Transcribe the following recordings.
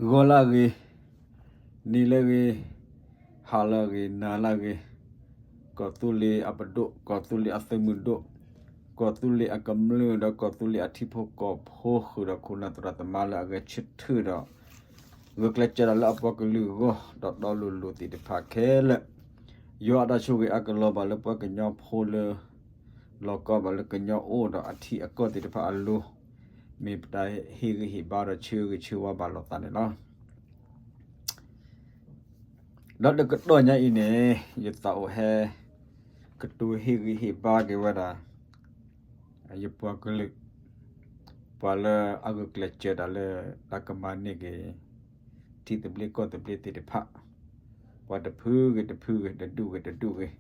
ဂီၤလၢအဂ့ၤ, နံၤလၢအဂ့ၤ, ဟါလၢအဂ့ၤ, နၤလၢအဂ့ၤ, ကီၢ်သူလ့ၤအပဒိၣ်, ကီၢ်သူလ့ၤအသုးမုၢ်ဒိၣ်, ကီၢ်သူလ့ၤအကမျၢၢ်ဒီးကီၢ်သူလ့ၤအထံဖိကီၢ်ဖိဃုာ်ဒီးခိၣ်နၢ်သရၣ်သမါလၢအဂဲၤဆၢထၢၣ်ဒီး ဂုာ်ကျဲးစၢးဒီးလၢအပှၤကလုာ်အဂီၢ် ဒီးတီလိၤလိၤသ့ၣ်တဖၣ်ခဲလၢာ်, ယွၤအတၢ်ဆိၣ်ဂ့ၤအါကလီၤဘၣ်လၢပှၤကညီဖိလၢ လီၤကီဘၣ်လၢကညီအိၣ်ဒီးအထံအကီၢ်သ့ၣ်တဖၣ်အလိၤ, မ့ၢ်ပတၢ်ဟ့ၣ်ဂံၢ်ဟ့ၣ်ဘါဒီးဆၢဂ့ၤဆၢဝါဘၣ်လိာ်သးန့ၣ်လီၤ. ဒီးတကတီၢ်ညါအံၤန့ၣ် ယသးအိၣ်ဟဲ ကတိၤဟ့ၣ်ဂံၢ်ဟ့ၣ်ဘါက့ၤဝဲဒၣ် ယပှၤကလုာ်, ပှၤလၢအဂုာ်ကျဲးစၢးတၢ်လၢတၢ်ကမၤန့ၢ်က့ၤ ထံသဘျ့ကီၢ်သဘျ့သ့ၣ်တဖၣ်, ပှၤတဖုဂ့ၤတဖုဂ့ၤ တဒူၣ်ဂ့ၤတဒူၣ်ဂ့ၤ,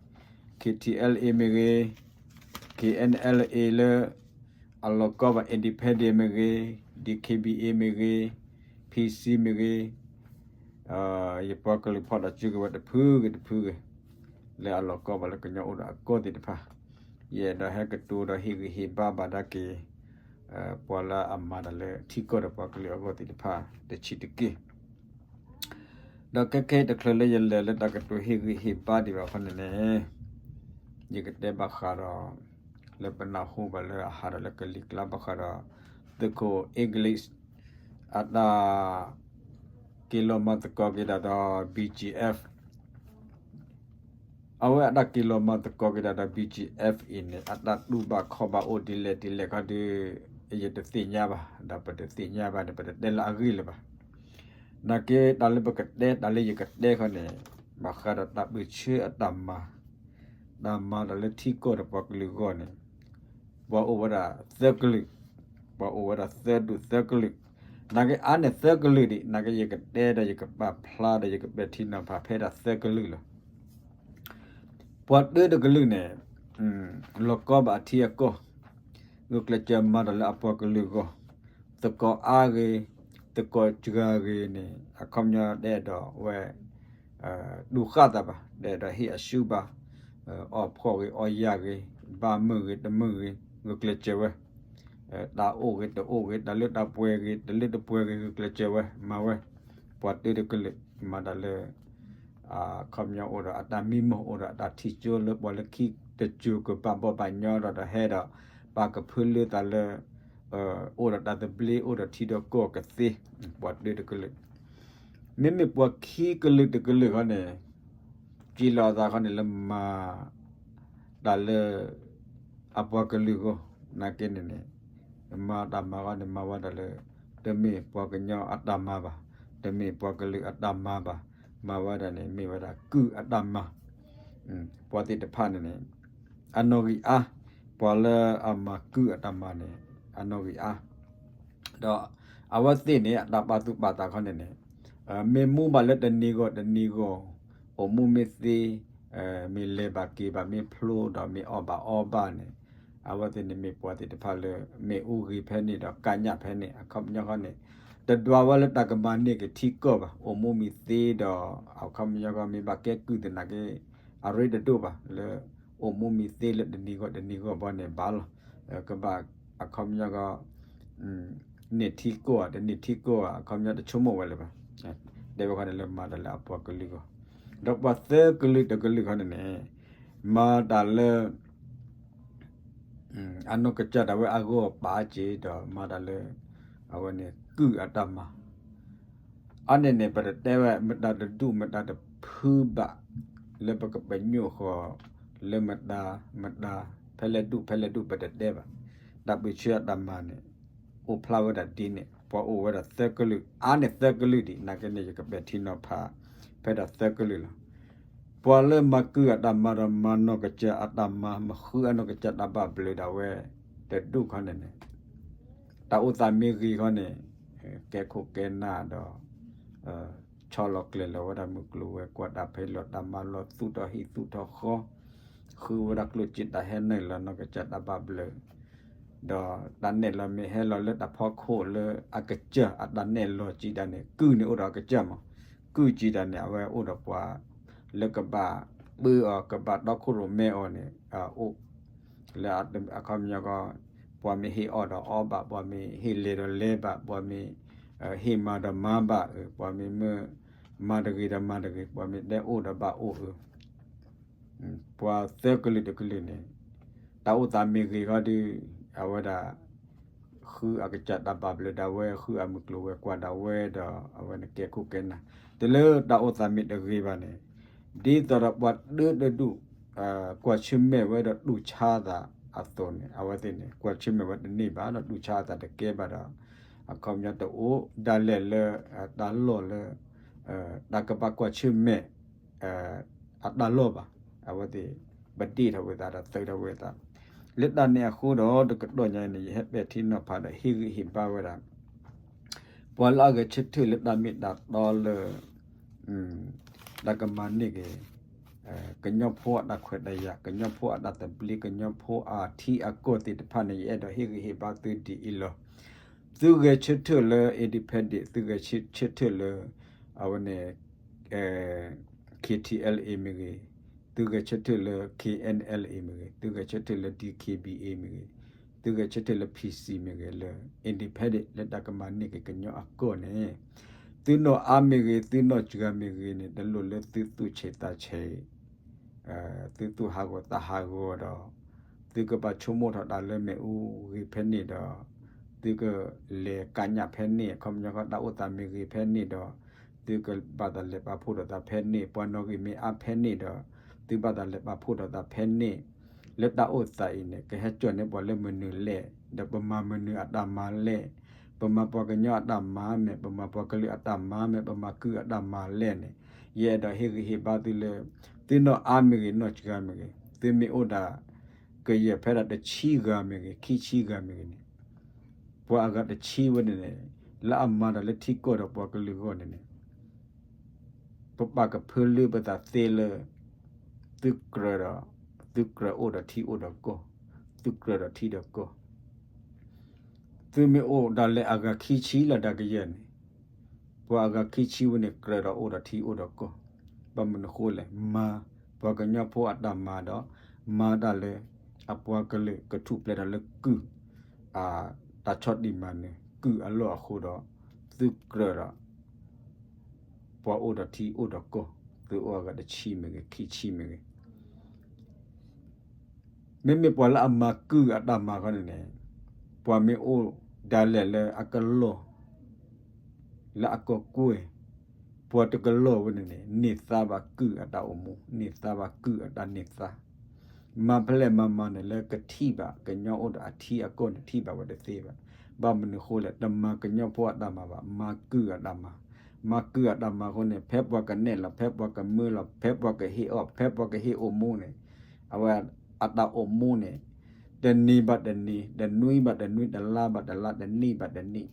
K T L A မ့ၢ်ဂ့ၤ, K N L A လၢ အလီၤကီဘၣ် independent မ့ၢ်ဂ့ၤ, D K B A မ့ၢ်ဂ့ၤ, P C မ့ၢ်ဂ့ၤ, ယပှၤကလုာ်ဖီၣ်တၢ်စုကဝဲၤတဖုဂ့ၤတဖုဂ့ၤ, လၢအလီၤကီဘၣ်လၢကညီအိၣ်ဒီးအကီၢ်သ့ၣ်တဖၣ်, ယအဲၣ်ဒိးဟဲကတိၤဒီးဟ့ၣ်ဂံၢ်ဟ့ၣ်ဘါဘၣ်ဒၣ်က့ၤ ပှၤလၢအမၤတၢ်လၢထံကီၢ်ဒီးပှၤကလုာ်အဂီၢ်သ့ၣ်တဖၣ်တဆံးတက့ၢ်. ဒီးခဲခဲအံၤတချုးလၢယလဲၤလၢတၢ်ကတိၤဟ့ၣ်ဂံၢ်ဟ့ၣ်ဘါဒံးဘၣ်ခီန့ၣ်န့ၣ်, ယကတဲဘၣ်ဃးဒီး လၢပနၢ်ဟူဘၣ်လၢအဟးဒီးလၢကလံၤကျါဘၣ်ဃးဒီး သုးခိၣ် English အတၢ် က့ၤလီၤမၤသကိးက့ၤတၢ်ဒီး B G F အဝဲအတၢ်က့ၤလီၤမၤသကိးက့ၤတၢ်ဒီး B G F အံၤန့ၣ် အတၢ်တူၢ်ဘၣ်ခီၣ်ဘၣ်အိၣ်ဒ်လဲၣ်ဒ်လဲၣ်ခီဒီး ယတသ့ၣ်ညါဘၣ်, ဒီးပတသ့ၣ်ညါဘၣ်န့ၣ် ပတတဲလၢအဂ့ၢ်လၢၤဘၣ်. နာ်က့တၢ်လၢပကတဲ တၢ်လၢယကတဲခီန့ၣ် ဘၣ်ဃးဒီးတၢ်ပၢၢ်ဆၢအတၢ်မၤ, တၢ်မၤတၢ်လၢထံကီၢ်ဒီးပှၤကလုာ်အဂီၢ်န့ၣ် ပှၤအိၣ်ဝဲဒၣ်သၢကလုာ်, ပှၤအိၣ်ဝဲဒၣ်သၢဒူၣ်သၢကလုာ်, နာ်က့အါန့ၢ်သၢကလုာ်ဒံး နာ်က့ယကတဲဒီးယကပာ်ဖျါဒီးယကပဲာ်ထံနီၤဖးဖဲဒၣ်သၢကလုာ်လီၤ. ပှၤတၢတကလုာ်န့ၣ် လီၤကီဘၣ်အထံအကီၢ်, ဂုာ်ကျဲးစၢးမၤတၢ်လၢအပှၤကလုာ်အဂီၢ်, သကိးအါဂ့ၤ, သကိးစှၤဂ့ၤန့ၣ် အခီပညီတအဲၣ်ဒိးဝဲ တူၢ်ဃၣ်သးဘၣ်, တအဲၣ်ဒိးဟ့ၣ်အစုဘၣ်, အီၣ်ဖှီၣ်ဂ့ၤအီၣ်ယာ်ဂ့ၤ, ဘၣ်မုာ်ဂ့ၤတမုာ်ဂ့ၤ ဂုာ်ကျဲးစၢးဝဲ, တၢ်အိၣ်ဂ့ၤတအိၣ်ဂ့ၤ, တၢ်လၢတၢ်ပှဲၤဂ့ၤ တလၢတပှဲၤဂ့ၤ ဂုာ်ကျဲးစၢးဝဲ မၤဝဲ, ပှၤတၢတကလုာ် မၤတၢ်လၢ အခီပညီအိၣ်ဒီးအတၢ်မံမီၢ် အိၣ်ဒီးအတၢ်ထံၣ်ကၠိလၢပှၤလၢခံတစိၤကဘၣ်ဘီဘၣ်ညီဒီး ဒီးဟဲဒီး ပာ်ကဖၢလၢသးလၢ အိၣ်ဒီးတၢ်သဘျ့ အိၣ်ဒီးထံဒီးကီၢ်ကသ့, ပှၤတၢတကလုာ်, မ့မ့ၢ်ပှၤခံကလုာ်တကလုာ်ခီန့ၣ် စံးလီၤအသးခီန့ၣ်လၢမၤ တၢ်လၢ အပှၤကလုာ်အဂီၢ်, နာ်က့န့ၣ်န့ၣ် မၤတၢ်မၤခီန့ၣ် မၤဝဲဒၣ်လၢ တမ့ၢ်ပှၤကညီအတၢ်မၤဘၣ်, တမ့ၢ်ပှၤကလုာ်အတၢ်မၤဘၣ်, မၤဝဲဒၣ်န့ၣ် မ့ၢ်ဝဲဒၣ်ကုၢ်အတၢ်မၤ, ပှၤသ့ၣ်တဖၣ်န့ၣ်န့ၣ် အနီၣ်ဂံၢ်အါ, ပှၤလၢအမၤကုၢ်အတၢ်မၤန့ၣ် အနီၣ်ဂံၢ်အါ, ဒီးအဝဲသ့ၣ်န့ၣ် အတၢ်ပာ်သူၣ်ပာ်သးခီန့ၣ်န့ၣ် မ့ၢ်မူဘၣ်လၢတနံၤဂီၢ်တနံၤဂီၢ်, အိၣ်မူမ့ၢ်သ့, မ့ၢ်လဲၤဘၣ်က့ၤဘၣ် မ့ၢ်ဖျိဒီးမ့ၢ်အီၣ်ဘၣ်အီဘၣ်န့ၣ်, အဝဲသ့ၣ်န့ၣ်မ့ၢ်ပှၤသ့ၣ်တဖၣ်လၢ မ့ၢ်အူဂ့ၤဖဲန့ၣ်ဒီးကညးဖဲန့ၣ် အခီပညီဃီန့ၣ်, တဒွးဝဲလၢတၢ်ကမၤန့ၢ်က့ၤထံကီၢ်ဘၣ်, အိၣ်မူမ့ၢ်သ့ဒီး အခီပညီဃီမ့ၢ်ဘၣ်ကဲကုၢ်သနာ်က့ အရ့တဒိၣ်ဘၣ်လၢ အိၣ်မူမ့ၢ်သ့လၢတနံၤဂီၢ်တနံၤဂီၢ်ဘီန့ၣ်ဘၣ်လီၤ. ကဘၣ်အခီပညီဃီ န့ၢ်ထံကီၢ်ဧါ တန့ၢ်ထံကီၢ်ဧါ အခီပညီတဆိကမိၣ်ဝဲလၢၤဘၣ်. တဲဝဲခီန့ၣ်လၢမၤတၢ်လၢအပှၤကလုာ်အဂီၢ်, ဒီးပှၤသၢကလုာ်တကလုာ်ခီန့ၣ်န့ၣ် မၤတၢ်လၢ အနီၢ်ကစၢ်ဒၣ်ဝဲအဂီၢ်ပာ်စ့ၢ်ဒီးမၤတၢ်လၢ အဝဲန့ၣ်ကုၢ်အတၢ်မၤ အန့ၣ်န့ၣ် ပတတဲဝဲ မတၤတဒူၣ်မတၤတဖုဘၣ် လၢပကပညိၣ်ဃီၤ လၢမတၤမတၤ ဖဲလဲၣ်ဒူၣ်ဖဲလဲၣ်ဒူၣ်ပတတဲဘၣ်. တၢ်ပၢၢ်ဆၢအတၢ်မၤန့ၣ် အိၣ်ဖျါဝဲဒၣ်ဒ်န့ၣ် ပှၤအိၣ်ဝဲဒၣ်သၢကလုာ် အါန့ၢ်သၢကလုာ်ဒံး နာ်က့န့ၣ် ယကပဲာ်ထံနီၤဖး ဖဲဒၣ်သၢကလုာ်လီၤ. ပှၤလၢမၤကုၢ်အတၢ်မၤဒီးမၤနီၢ်ကစၢ်အတၢ်မၤ မၤဃုအနီၢ်ကစၢ်တၢ်ဘၣ်ဘျုးဒၣ်ဝဲ တဒူၣ်ခီန့ၣ်န့ၣ် တၢ်အိၣ်သးမ့ၢ်ဂ့ၤခီန့ၣ် ကဲခိၣ်ကဲနၢ်ဒီး ဆီလီၤကျဲၤလီၤဝဲဒၣ်မုၢ်ကျိၤဝဲၤကွာ် တၢ်ဖံးလီၢ်တၢ်မၤလီၢ် သူၣ်ထီၣ်ဟံၣ်သူၣ်ထီၣ်ဃီ ဃုဝဲဒၣ်ကျိၣ်စ့တၢ်ဟဲနုာ်လီၤနီၢ်ကစၢ်တၢ်ဘၣ်ဘျုး ဒီးတၢ်နဲၣ်လီၤမ့ၢ်ဟဲလီၤလၢတၢ်ဖီခိၣ်လၢအကစၢ်အတၢ်နဲၣ်လီၤစံးတၢ်န့ၣ် ကုၢ်န့ၣ်အိၣ်ဒီးအကစၢ်မး ကုၢ်စံးတၢ်န့ၣ် အဝဲအိၣ်ဒီးပှၤ လၢကဘၣ်ပၢအီၤ ကဘၣ်တီခိၣ်ရိၣ်မဲအီၤန့ၣ် အိၣ် လၢအခီပညီကီ ပှၤမ့ၢ်ဟ့ၣ်အီၣ်ဒီးအီဘၣ် ပှၤမ့ၢ်ဟ့ၣ်လဲၤဒီးလဲၤဘၣ် ပှၤမ့ၢ် ဟ့ၣ်မၤဒီးမၤဘၣ်အၢ, ပှၤမ့ၢ်မၢမၤတဂ့ၤဒီးမၤတဂ့ၤ, ပှၤမ့ၢ်တဲအိၣ်ဒီးဘၣ်အိၣ်အၢ, ပှၤသၢကလုာ်တကလုာ်န့ၣ် တၢ်အိၣ်သးမ့ၢ်ဂ့ၤဃီဒီး အဝဲဒၣ် ဃုအကစၢ်တၢ်ဘၣ်ဘျုးဒၣ်ဝဲ, ဃုအမုၢ်ကျိၤဝဲၤကွာ်ဒၣ်ဝဲဒီး အဝဲန့ၣ်ကဲခိၣ်ကဲနၢ်, တုၤလၢတၢ်အိၣ်သးမ့ၢ်တဂ့ၤဘၣ်န့ၣ် ဒ်သိးဒီးပှၤတဒူၣ် ကွၢ်ဆၢၣ်မဲာ်ဝဲဒီးတူၢ်ဆါအသးအသိးန့ၣ် အဝဲသ့ၣ်န့ၣ် ကွၢ်ဆၢၣ်မဲာ်ဝဲတန့ၢ်ဘၣ်ဒီးတူၢ်ဆါအသးတကဲဘၣ်ဒီး အခီပညီတအိၣ်ဒၣ်လဲာ်လၢ တၢ်လီၢ်လၢ တၢ်ကဘၣ်ကွၢ်ဆၢၣ်မဲာ် အတၢ်လီၢ်ဘၣ်. အဝဲသ့ၣ် ပဒ့ၣ်ထီၣ်ဝဲသးဒီးသုးထီၣ်ဝဲသး လၢတၢ်န့ၣ်အဃိဒီး တကတီၢ်ညါအံၤန့ၣ် ယဟဲပဲာ်ထံနီၤဖးဒီးဟ့ၣ်ဂံၢ်ဟ့ၣ်ဘါဝဲဒၣ် ပှၤလၢအဂဲၤဆၢထၢၣ်လၢတၢ်မ့ၢ်တၢ်တီလၢ တၢ်ကမၤန့ၢ်က့ၤ ကညီဖိအတၢ်ခွဲးတၢ်ယာ်, ကညီဖိအတၢ်သဘျ့, ကညီဖိအထံအကီၢ်သ့ၣ်တဖၣ်န့ၣ် ယအဲၣ်ဒိးဟ့ၣ်ဂံၢ်ဟ့ၣ်ဘါသုဒ်အံၤလီၤ. သုဂဲၤဆၢထၢၣ်လၢ independent, သုဂဲၤဆၢထၢၣ်လၢ အဝဲန့ၣ် KTLA မ့ၢ်ဂ့ၤ, သုဂဲၤဆၢထၢၣ်လၢ KNLA မ့ၢ်ဂ့ၤ, သုဂဲၤဆၢထၢၣ်လၢ DKBA မ့ၢ်ဂ့ၤ, သုဂဲၤဆၢထၢၣ်လၢ PC မ့ၢ်ဂ့ၤ, လၢ independent လၢတၢ်ကမၤန့ၢ်က့ၤကညီအကီၢ်န့ၣ် သုနီၢ်အါမ့ၢ်ဂ့ၤ, သုနီၢ်စှၤမ့ၢ်ဂ့ၤန့ၣ် တလိၣ်လၢသုသူၣ်ဆံးသးဆံး သုသူၣ်ဟးဂီၤသးဟးဂီၤဒီး သုကဘၣ်ဆိကမိၣ်ထီၣ်တၢ်လၢမ့ၣ်အူဂ့ၤဖဲန့ၣ်ဒီး သုကလဲၤကညးဖဲန့ၣ်, အခီပညီဃီတၢ်အိၣ်သးမ့ၢ်ဂ့ၤဖဲန့ၣ်ဒီး သုကဘၣ်သးလဲၤပာ်ဖှိၣ်ထီၣ်သးဖဲန့ၣ်, ပှၤနီၣ်ဂံၢ်မ့ၢ်အါဖဲန့ၣ်ဒီး သုဘၣ်သးလဲၤပာ်ဖှိၣ်ထီၣ်သးဖဲန့ၣ်, လၢတၢ်အိၣ်သးအံၤန့ၣ် ကဟဲကၠီၣ်န့ၢ်ပှၤလၢမနုၤလဲၣ်, ဒီးပမၤမနုၤအတၢ်မၤလဲၣ်, ပမၤပှၤကညီအတၢ်မၤမ့ၢ်, ပမၤပှၤကလုာ်အတၢ်မၤမ့ၢ်, ပမၤကုၢ်အတၢ်မၤလဲၣ်န့ၣ်, ယအဲၣ်ဒိးဟ့ၣ်ဂံၢ်ဟ့ၣ်ဘါသုလၢ သုနီၢ်အါမ့ၢ်ဂ့ၤ, နီၢ်စှၤမ့ၢ်ဂ့ၤ, သုမ့ၢ်အိၣ်ဒၣ် ကယဲၢ်ဖဲဒၣ်တဆံဂၤမ့ၢ်ဂ့ၤ, ခံဆံဂၤမ့ၢ်ဂ့ၤန့ၣ်, ပှၤအဂၤတဆံဝဲန့ၣ်န့ၣ် လၢအမၤတၢ်လၢထံကီၢ်ဒီးပှၤကလုာ်အဂီၢ်န့ၣ်န့ၣ် ပပာ်ကဖၢလၢပသးသ့လၢ သုကြၢးဒီး သုကြၢးအိၣ်ဒီးထံအိၣ်ဒီးကီၢ်, သုကြၢးဒီးထံဒီးကီၢ် သုမ့ၢ်အိၣ်ဒၣ်လဲာ်အဂၤခံဆံလၢဒၣ်ကယဲၢ်န့ၣ်, ပှၤအဂၤခံဆံဝဲန့ၣ် ကြၢးဒီးအိၣ်ဒီးထံအိၣ်ဒီးကီၢ်, ဘၣ်မနုၤဃိလဲၣ်, မၤပှၤကညီဖိအတၢ်မၤဒီး မၤတၢ်လၢ အပှၤကလုာ်ကထူၣ်ဖျဲးတၢ်လၢကုၢ် တၢ်ဆီၣ်တံၢ်မၤနၢၤ ကုၢ်အလီၢ်အဃိဒီး သုကြၢးဒီး ပှၤအိၣ်ဒီးထံအိၣ်ဒီးကီၢ်, သုအိၣ်အဂၤတဆံမ့ၢ်ဂ့ၤ, ခံဆံမ့ၢ်ဂ့ၤ မ့မ့ၢ်ပှၤလၢအမၤကုၢ်အတၢ်မၤဃီန့ၣ်န့ၣ်, ပှၤမ့ၢ်အိၣ်ဒၣ်လဲာ်လၢအကလီၢ် လၢအကီၢ်ကွဲၢ်, ပှၤတကလီၢ်ဝဲန့ၣ်န့ၣ် န့ၢ်သါဘၣ်ကုၢ်အတၢ်အိၣ်မူ, န့ၢ်သါဘၣ်ကုၢ်အတၢ်န့ၢ်သါ, မၤဖဲလဲၣ်မၤမၤန့ၣ်လၢကထံၣ်ဘၣ် ကညီအိၣ်ဒီးအထံအကီၢ်န့ၣ်ထံၣ်ဘၣ်ဝဲတသ့ဘၣ်. ဘၣ်မနုၤဃိလဲၣ်, တမၤကညီဖိအတၢ်မၤဘၣ်, မၤကုၢ်အတၢ်မၤ, မၤကုၢ်အတၢ်မၤအဃိန့ၣ် ဖဲပှၤကနဲၣ်လီၤ, ဖဲပှၤကမၢလီၤ, ဖဲပှၤကဟ့ၣ်အီၣ်, ဖဲပှၤကဟ့ၣ်အိၣ်မူန့ၣ်, အဝဲအတၢ်အိၣ်မူန့ၣ် တနံၤဘၣ်တနံၤ, တနွံဘၣ်တနွံ, တလါဘၣ်တလါ, တနံၣ်ဘၣ်တနံၣ်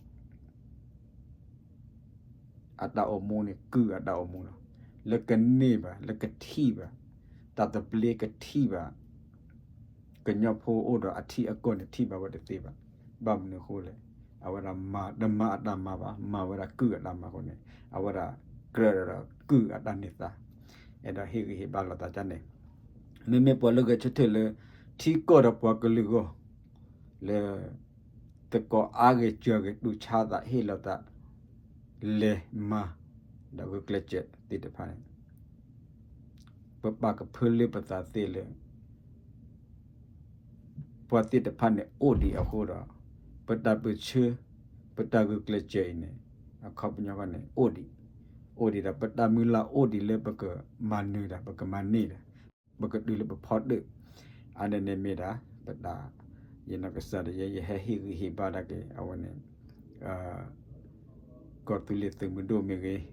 အတၢ်အိၣ်မူန့ၣ် ကုၢ်အတၢ်အိၣ်မူလီၤ. လၢကန့ၢ်ဘၣ်, လၢကထံၣ်ဘၣ်, တၢ်သဘျ့ကထံၣ်ဘၣ်, ကညီဖိအိၣ်ဒီးအထံအကီၢ်န့ၣ်ထံၣ်ဘၣ်ဝဲတသ့ဘၣ်. ဘၣ်မနုၤအဃိလဲၣ်, အဝဲဒၣ်မၤတမၤအတၢ်မၤဘၣ်, မၤဝဲဒၣ်ကုၢ်အတၢ်မၤအဃိန့ၣ် အဝဲဒၣ်ကြၢးဒီးကုၢ်အတၢ်န့ၢ်သါ, အဲၣ်ဒိးဟ့ၣ်ဂံၢ်ဟ့ၣ်ဘါလိာ်သးဒ်န့ၣ်. မ့မ့ၢ်ပှၤလၢဂဲၤဆၢထၢၣ်လၢ ထံကီၢ်ဒီးပှၤကလုာ်အဂီၢ် လၢ သကိးအါဂ့ၤစှၤဂ့ၤ တူၢ်ဆါသးဟ့ၣ်လီၤသး လဲၤမၤ ဒီးဂုာ်ကျဲးစၢးသ့ၣ်တဖၣ်န့ၣ် ပပာ်ကဖၢလၢပသးသ့လၢ ပှၤသ့ၣ်တဖၣ်န့ၣ်အိၣ်ဒံးအဃိဒီး ပတၢ်ပၢၢ်ဆၢ ပတၢ်ဂုာ်ကျဲးစၢးအံၤန့ၣ် အခီပညီဃီန့ၣ် အိၣ်ဒံး, အိၣ်ဒံးဒီး ပတၢ်မုၢ်လၢ်အိၣ်ဒံးလၢပကမၤနၢၤတၢ် ပကမၤန့ၢ်တၢ် ပကတုၤလၢပဖီတၢၣ်, အါန့ၢ်န့ၣ်မ့ၢ်ဒၣ် ပတၢ် ယနီၢ်ကစၢ်ဒၣ်ယဲ ယဟဲဟ့ၣ်ဂံၢ်ဟ့ၣ်ဘါဒၣ်က့ၤ အဝဲန့ၣ် ကီၢ်သူလ့ၤသုးမုၢ်ဒိၣ်မ့ၢ်ဂ့ၤ,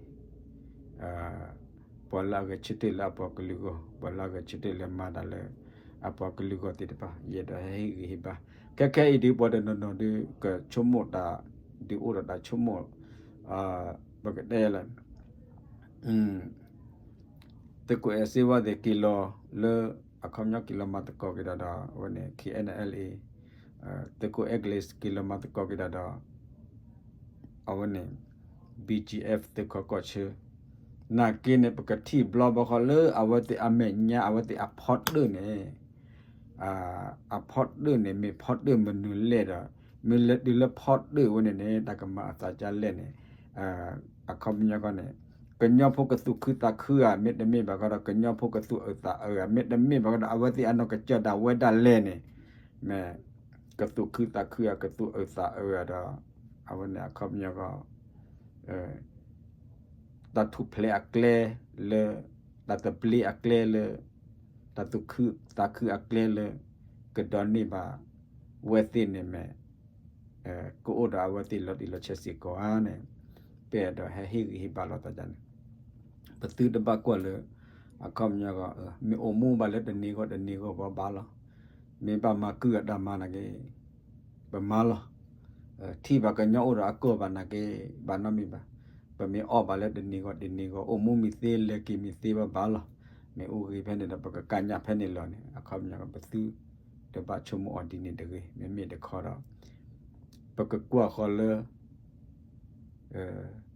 ပှၤလၢအဂဲၤဆၢထၢၣ်လၢအပှၤကလုာ်ဂီၢ်, ပှၤလၢအဂဲၤဆၢထၢၣ်လၢမၤတၢ်လၢ အပှၤကလုာ်ဂီၢ်သ့ၣ်တဖၣ် ယအဲၣ်ဒိးဟဲဟ့ၣ်ဂံၢ်ဟ့ၣ်ဘါ, ခဲခဲအံၤဒုး ပှၤတနီၤနီၤဒုး ကဆိကမိၣ်တၢ် ဒုးအိၣ်ဒီးတၢ်ဆိကမိၣ် ပကတဲလၢ သုးခိၣ်အဲၣ်စ့ဝါသ့ၣ်က့ၤလီၤလၢ အခီပညီက့ၤလီၤမၤသကိးက့ၤဒီးဒီး အဝဲန့ၣ် KNLA, သုးခိၣ်အဲၣ်ကလ့းက့ၤလီၤမၤသကိးက့ၤဒီးဒီး အဝဲန့ၣ် BGF သုးခိးကီၢ်ဆၢ, နာ်က့န့ၣ် ပကထံၣ်ဘျီဘၣ်ဃီလၢအဝဲသ့ၣ်အမဲာ်ညါ အဝဲသ့ၣ်အဖီတၢၣ်န့ၣ် အဖီတၢၣ်န့ၣ် မ့ၢ်ဖီတၢၣ်မနုၤလဲၣ်ဒီး မ့ၢ်လဲၤတုၤလၢဖီတၢၣ်ဝဲန့ၣ်န့ၣ် တၢ်ကမၤအသးဒ်လဲၣ်န့ၣ် အခီပညီဃီန့ၣ် ကညီဖိကသူၣ်ခုသးခုဧါ မ့တမ့ၢ်ဘၣ်ဃီဒီး ကညီဖိကသူၣ်အုးသးအုးဧါ မ့တမ့ၢ်ဘၣ်ဃီဒီး အဝဲသ့ၣ်အနီၢ်ကစၢ်ဒၣ်ဝဲဒၣ်လဲာ်န့ၣ် မ့ၢ်ကသူၣ်ခုသးခုဧါ ကသူၣ်အုးသးအုးဧါဒီး အဝဲန့ၣ်အခီပညီဃီ တၢ်ထူၣ်ဖျဲးအကျဲလၢ တၢ်သဘျ့အကျဲလၢ တၢ်သူၣ်ခုသးခုအကျဲလၢ ကဒိးန့ၢ်ဘၣ်ဝဲသ့ၣ်န့ၣ်မ့ၢ် ကအိၣ်ဒီးအဝဲသ့ၣ်လီၤတံၢ်လီၤဆဲးစ့ၢ်ကီးဧါန့ၣ် ပအဲၣ်ဒိးဟဲဟ့ၣ်ဂံၢ်ဟ့ၣ်ဘါလိာ်သးန့ၣ် ပသုတဘၣ်ကွၢ်လၢ အခီပညီဃီ မ့ၢ်အိၣ်မူဘၣ်လၢတနံၤဂီၢ်တနံၤဂီၢ်ဘၣ်ဘၣ်လီၤ. မ့ၢ်ဘၣ်မၤကုၢ်အတၢ်မၤနာ်က့ ပမၤလီၤ. ထံၣ်ဘၣ်ကညီအိၣ်ဒီးအကီၢ်ဘၣ်နာ်က့ ဘၣ်နီတမံၤဘၣ်. ပမ့ၢ်အီၣ်ဘၣ်လၢတနံၤဂီၢ်တနံၤဂီၢ် အိၣ်မူမံၤသ့လဲၤက့ၤမံၤသ့ဘၣ်ဘၣ်လီၤ. မ့ၢ်အိၣ်ဂ့ၤဖဲန့ၣ်ဒီး ပကကညးဖဲန့ၣ်လီၤန့ၣ် အခီပညီ ပသုတဘၣ်ဆိကမိၣ်အီၤဒ်န့ၣ်တဂ့ၤ. မ့မ့ၢ်တခီဒီး ပကကွၢ်ဃီလၢ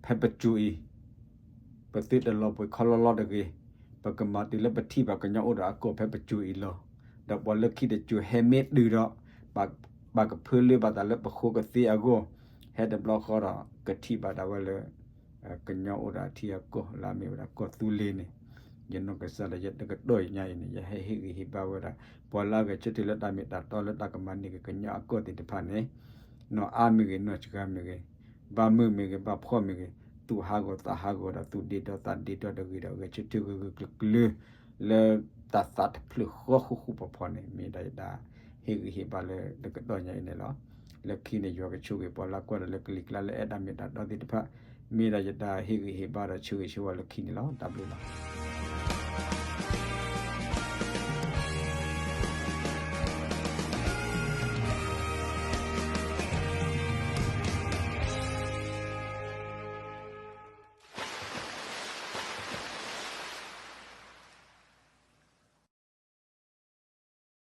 ဖဲပစိၤအံၤ ပသုတလီၤဘှံးခီလီလီတဂ့ၤ. ပကမၤတုၤလၢပထံၣ်ဘၣ်ကညီအိၣ်ဒီးအကီၢ်ဖဲပစိၤအံၤလီၤ. ဒီးပှၤလၢခံတစိၤဟဲမ့ၢ်တုၤဒီး ဘၣ်ကဖၢလၢဘၣ်သးလၢပဃိကသ့အဂီၢ် ဟဲတဘျီဃီဒီး ကထံၣ်ဘၣ်ဒၣ်ဝဲလၢ ကညီအိၣ်ဒီးအထံအကီၢ်လၢအမ့ၢ်ဝဲဒၣ်ကီၢ်သူလ့ၤန့ၣ် ယနီၢ်ကစၢ်လၢယတကတီၢ်ညါအံၤန့ၣ် ယဟဲဟ့ၣ်ဂံၢ်ဟ့ၣ်ဘါဝဲဒၣ် ပှၤလၢအဂဲၤဆၢထၢၣ်လၢတၢ်မ့ၢ်တၢ်တီလၢတၢ်ကမၤန့ၢ်က့ၤကညီအကီၢ်သ့ၣ်တဖၣ်န့ၣ် နီၢ်အါမ့ၢ်ဂ့ၤ နီၢ်စှၤမ့ၢ်ဂ့ၤ, ဘၣ်မုာ်မ့ၢ်ဂ့ၤ ဘၣ်ဖှီၣ်မ့ၢ်ဂ့ၤ, သူၣ်ဟးဂီၤသးဟးဂီၤဒီး သူၣ်ဒ့ဒီသးဒ့ဒီတဂ့ၤဒီး ဂဲၤဆၢထၢၣ်ဂၢၢ်ဂၢၢ်ကျၢၤကျၢၤ လၢတၢ်သးတဖျၢၣ်ဃီဃူဃူဖိးဖိးန့ၣ် မ့ၢ်ဒၣ်ယတၢ်ဟ့ၣ်ဂံၢ်ဟ့ၣ်ဘါလၢတကတီၢ်ညါအံၤန့ၣ်လီၤ. လၢခံန့ၣ် ယွၤကဆိၣ်ဂ့ၤပှၤလၢကွၢ်ဒီးလၢကလံၤကျါလၢအဲၣ်တၢ်မ့ၢ်တၢ်တီသ့ၣ်တဖၣ် မ့ၢ်ဒၣ်ယတၢ်ဟ့ၣ်ဂံၢ်ဟ့ၣ်ဘါဒီးဆၢဂ့ၤဆၢဝါလၢခံန့ၣ်လီၤ. တၢ်ဘျုးလီၤ.